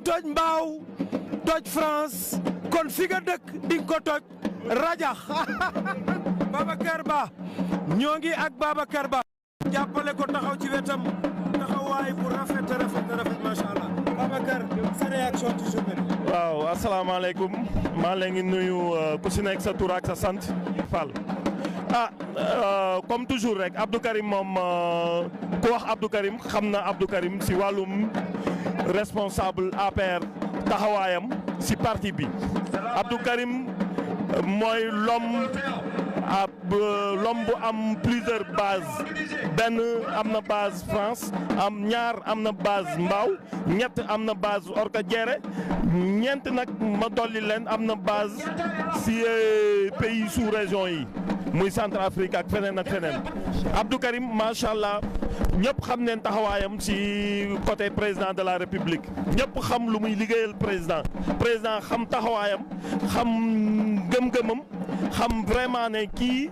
toj mbaaw toj France kon fi nga dëkk di ko toj rajax Babacar Ba ñoo ngi ak Babacar Ba jàppale ko taxaw ci wetam taxawaay bu rafet macha allah Babacar sa réaction ci journée bi. waaw asalaamaaleykum maa leen ngi nuyu ku si nekk sa tur ak sa sant Fall. Comme toujours rek Abdou Karim moom ku wax Abdou Karim xam na Abdou Karim si wàllum responsable APR taxawaayam si parti bi Abdou Karim mooy l'homme bu am plusieurs bases benn am na base France ñaar am na base Mbao ñett am na base Orkadiéré ñeent nag ma dolli leen am na base si pays sous région yi muy Centrafrique ak feneen ak feneen Abdou Karim macha allah ñëpp xam neen taxawaayam si côté président de la République ñëpp xam lu muy liggéeyal président xam taxawaayam xam gëm-gëmam xam vraiment ne kii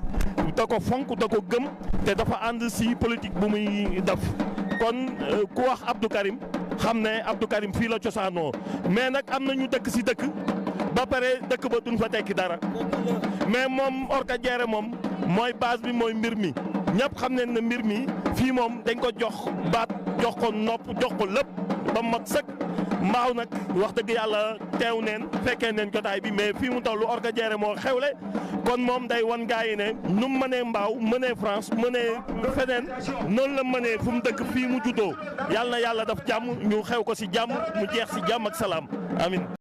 da ko fonk da ko gëm te dafa ànd si politique bu muy def kon ku wax Abdou Karim xam ne Abdou Karim fii la cosaanoo mais nag am na ñu dëkk si dëkk ba pare dëkk ba duñ fa tekki dara mais moom Orkadiéré moom mooy base bi mooy mbir mi ñëpp xam ne mbir mi fii moom dañ ko jox baat jox ko nopp jox ko lépp ba mat sëkk Mbaaw nag wax dëgg yàlla teew neen fekkee neen jotaay bi mais fii mu toll Orkadiéré moo xewle kon moom day wan gaa yi ne nu mu mënee Mbaaw mënee France mënee feneen noonu la mënee fu mu dëkk fii mu juddoo yàlla na yàlla daf jàmm ñu xew ko si jàmm mu jeex si jàmm ak salaam amin